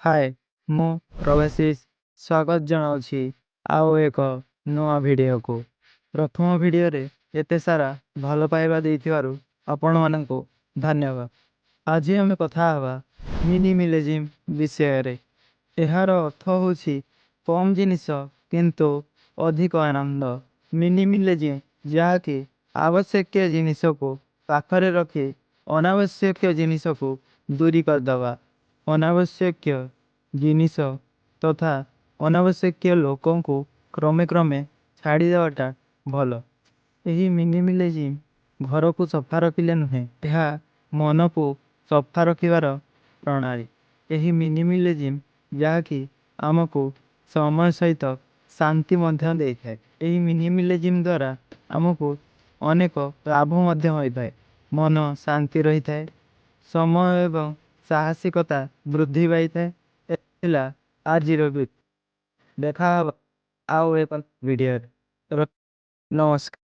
ହାଏ, ମୁଁ ପ୍ରଭାଶିଷ ସ୍ୱାଗତ ଜଣାଉଛି ଆଉ ଏକ ନୂଆ ଭିଡ଼ିଓକୁ। ପ୍ରଥମ ଭିଡ଼ିଓରେ ଏତେ ସାରା ଭଲ ପାଇବା ଦେଇଥିବାରୁ ଆପଣମାନଙ୍କୁ ଧନ୍ୟବାଦ। ଆଜି ଆମେ କଥା ହେବା ମିନିମିଲିଜିମ୍ ବିଷୟରେ। ଏହାର ଅର୍ଥ ହେଉଛି କମ୍ ଜିନିଷ କିନ୍ତୁ ଅଧିକ ଆନନ୍ଦ। ମିନିମିଲିଜିମ୍ ଯାହାକି ଆବଶ୍ୟକୀୟ ଜିନିଷକୁ ପାଖରେ ରଖି ଅନାବଶ୍ୟକୀୟ ଜିନିଷକୁ ଦୂରୀ କରିଦେବା। ଅନାବଶ୍ୟକୀୟ ଜିନିଷ ତଥା ଅନାବଶ୍ୟକୀୟ ଲୋକଙ୍କୁ କ୍ରମେ କ୍ରମେ ଛାଡ଼ିଦେବାଟା ଭଲ। ଏହି ମିନିମିଲିଜିମ୍ ଘରକୁ ସଫା ରଖିଲେ ନୁହେଁ, ଏହା ମନକୁ ସଫା ରଖିବାର ପ୍ରଣାଳୀ। ଏହି ମିନିମିଲିଜିମ୍ ଯାହାକି ଆମକୁ ସମୟ ସହିତ ଶାନ୍ତି ମଧ୍ୟ ଦେଇଥାଏ। ଏହି ମିନିମିଲିଜିମ୍ ଦ୍ୱାରା ଆମକୁ ଅନେକ ଲାଭ ମଧ୍ୟ ହୋଇଥାଏ। ମନ ଶାନ୍ତି ରହିଥାଏ, ସମୟ ଏବଂ ସାହସିକତା ବୃଦ୍ଧି ପାଇଥାଏ। ଥିଲା ଆଜିର ଭିଡ଼ିଓ। ଦେଖା ହବ ଆଉ ଏକ ଭିଡ଼ିଓରେ। ନମସ୍କାର।